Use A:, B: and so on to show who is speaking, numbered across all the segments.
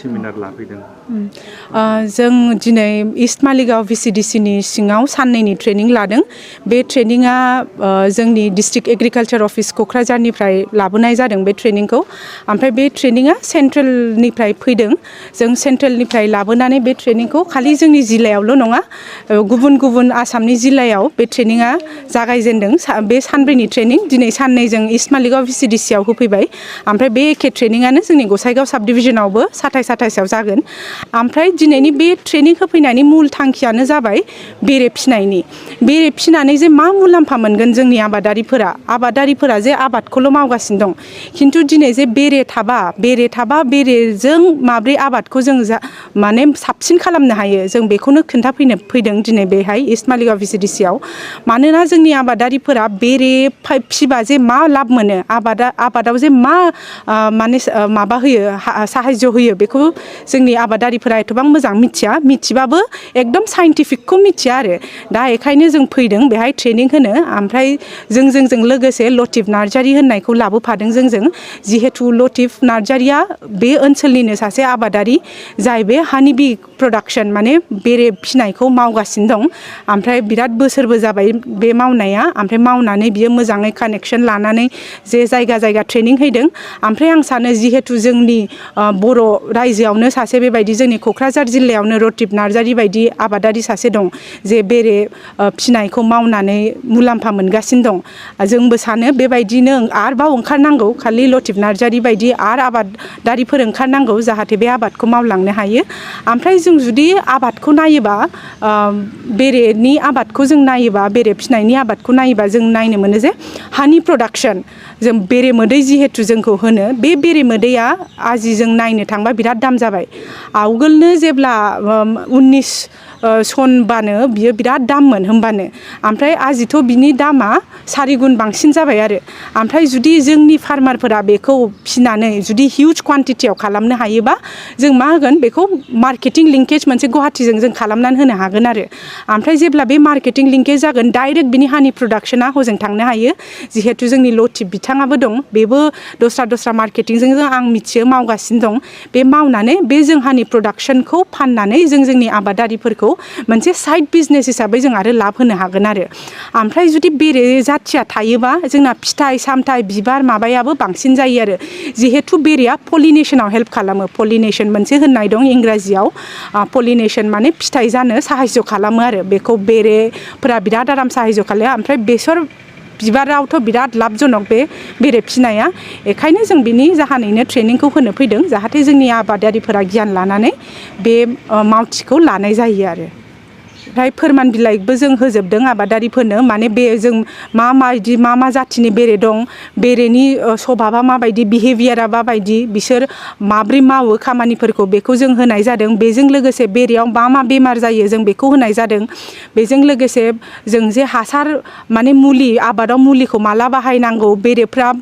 A: Seminar लाफैदों?
B: जों दिनै east Maligaon VCDC नि सिङाव साननैनि ट्रेनिं लादों। बे ट्रेनिंआ जोंनि डिस्ट्रिक्ट एग्रिकालचार अफिस क'क्राझारनिफ्राय लाबोनाय जादों बे ट्रेनिंखौ। ओमफ्राय बे ट्रेनिंआ सेन्ट्रेलनिफ्राय फैदों। जों सेन्ट्रेलनिफ्राय लाबोनानै बे ट्रेनिंखौ खालि जोंनि जिल्लायावल' नङा, गुबुन गुबुन आसामनि जिल्लायाव बे ट्रेनिंआ जागायजेनदों। बे सानब्रैनि ट्रेनिं दिनै साननै जों इस्ट मालिगाव VCDC आव होफैबाय। ओमफ्राय बे एखे ट्रेनिंआनो जोंनि गसाइगाव साब डिभिजनावबो 27-28 जागोन। ओमफ्राय दिनैनि बे ट्रेनिं होफैनायनि मुल थांखियानो जाबाय बेरे फिनायनि। बेरे फिनानै जे मा मुलाम्फा मोनगोन जोंनि आबादारिफोरा जे आबादखौल' मावगासिनो दं, खिन्थु दिनै जे बेरे थाबा बेरेजों माब्रै आबादखौ जों माने साबसिन खालामनो हायो, जों बेखौनो खोन्थाफैनो फैदों दिनै बेहाय इस्ट मालिगाव VCDC आव। मानोना जोंनि आबादारिफोरा बेरे फिबा जे मा लाब मोनो, आबादाव जे मा माने माबा होयो, साहाय्य होयो, बेखौ जोंनि आबादारिफोरा एथबां मोजां मिथिबाबो एकदम साइन्टिफिकखौ मिथिया आरो। दा बेखायनो जों फैदों बेहाय ट्रेनिं होनो। ओमफ्राय जोंजों लोगोसे लतिफ नार्जारी होननायखौ लाबोफादों जोंजों। जिहेथु लतिफ नार्जारीया बे ओनसोलनिनो सासे आबादारि, जाय बे हानि बि प्रडाक्शन माने बेरे फिनायखौ मावगासिनो दं। ओमफ्राय बिराद बोसोरबो जाबाय बे मावनाया। ओमफ्राय मावनानै बियो मोजाङै कानेक्सन लानानै जे जायगा ट्रेनिं हैदों। ओमफ्राय आं सानो जिहेथु जोंनि बर' रायजोआवनो सासे बेबायदि जोंनि क'क्राझार जिल्लायावनो लतिफ नार्जारी बायदि आबादारि सासे दं, जे बेरे फिनायखौ मावनानै मुलाम्फा मोनगासिनो दं। जोंबो सानो बेबायदिनो आरोबाव ओंखारनांगौ, खालि लतिफ नार्जारी बायदि आरो आबादारिफोर ओंखारनांगौ, जाहाथे बे आबादखौ मावलांनो हायो। ओमफ्राय जों जुदि आबादखौ नायोबा, बेरेनि आबादखौ जों नायोबा, बेरे फिनायनि आबादखौ नायोबा जों नायनो मोनो जे हानि प्रडाक्शन, जों बेरे मोदै जिहेथु जोंखौ होनो, बे बेरे मोदैया आजि जों नायनो थांबा बिराद दाम जाबाय। आवगोलनो जेब्ला 19 सनबानो बियो बिराद दाममोन होमबानो, ओमफ्राय आजिथ' बिनि दामा 4 गुन बांसिन जाबाय आरो। ओमफ्राय जुदि जोंनि फार्मारफोरा बेखौ फिनानै जुदि हिउज क्वान्टिटियाव खालामनो हायोबा, जों मा होगोन बेखौ मार्केटिं लिंकेज मोनसे गुवाहाटीजों जों खालामनानै होनो हागोन आरो। ओमफ्राय जेब्ला बे मार्केटिं लिंकेज जागोन, डाइरेक्ट बिनि हानि प्रडाक्शना हजों थांनो हायो। जिहेथु जोंनि लतिफ बिथाङाबो दं, बेबो दस्रा मार्केटिंजों आं मिथियो मावगासिनो दं। बे मावनानै बे जोंहानि प्रडाक्शनखौ फाननानै जोंनि आबादारिफोरखौ मोनसे साइड बिजनेस हिसाबै जों आरो लाब होनो हागोन आरो। ओमफ्राय जुदि बेरे जाथिया थायोबा जोंना फिथाइ सामथाइ बिबार माबायाबो बांसिन जायो आरो। जिहेथु बेरेया पलिनेशनाव हेल्प खालामो। पलिनेशन मोनसे होननाय दं इंराजियाव, पलिनेशन माने फिथाइ जानो साहाय्य खालामो आरो। बेखौ बेरेफोरा बिराद आराम साहाय्य खालामो। ओमफ्राय बेसर बिबारावथ' बिराद लाबजनक बे बेरे फिनाया। बेखायनो जों बिनि जाहोनैनो ट्रेनिंखौ होनो फैदों, जाहाथे जोंनि आबादारिफोरा गियान लानानै बे मावथिखौ लानाय जायो आरो। ओमफ्राय फोरमान बिलाइबो जों होजोबदों आबादारिफोरनो, माने बे जों मा जाथिनि बेरे दं, बेरेनि स्वभाबा माबायदि, बिहेभियारा माबायदि, बिसोर माब्रै मावो खामानिफोरखौ, बेखौ जों होनाय जादों। बेजों लोगोसे बेरेयाव मा बेमार जायो जों बेखौ होनाय जादों। बेजों लोगोसे जों जे हासार माने मुलि, आबादाव मुलिखौ माला बाहायनांगौ, बेरेफ्रा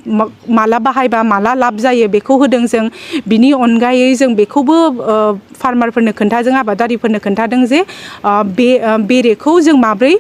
B: माला बाहायबा माला लाब जायो, बेखौ होदों जों। बिनि अनगायै जों बेखौबो फार्मारफोरनो खोन्थादों, आबादारिफोरनो खोन्थादों जे बेरेखौ जों माब्रै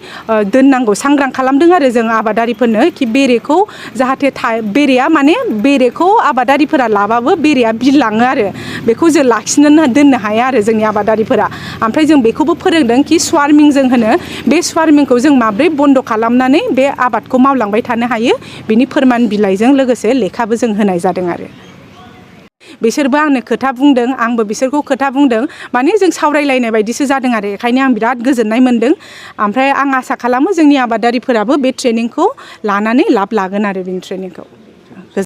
B: दोननांगौ, सांग्रां खालामदों आरो जों आबादारिफोरनो, कि बेरेखौ जाहाथे बेरेया माने बेरेखौ आबादारिफोरा लाबाबो बेरेया बिरलाङो आरो, बेखौ जों लाखिनानै दोननो हाया आरो जोंनि आबादारिफोरा। ओमफ्राय जों बेखौबो फोरोंदों कि स्वार्मिं जों होनो, बे स्वार्मिंखौ जों माब्रै बन्द' खालामनानै बे आबादखौ मावलांबाय थानो हायो, बिनि फोरमान बिलाइजों लोगोसे लेखाबो जों होनाय जादों आरो। बिसोरबो आंनो खोथा बुंदों, आंबो बिसोरखौ खोथा बुंदों, माने जों सावरायलायनाय बायदिसो जादों आरो। बेखायनो आं बिराद गोजोननाय मोनदों। ओमफ्राय आं आसा खालामो जोंनि आबादारिफोराबो बे ट्रेनिंखौ लानानै लाब लागोन आरो, बेनि ट्रेनिंखौ।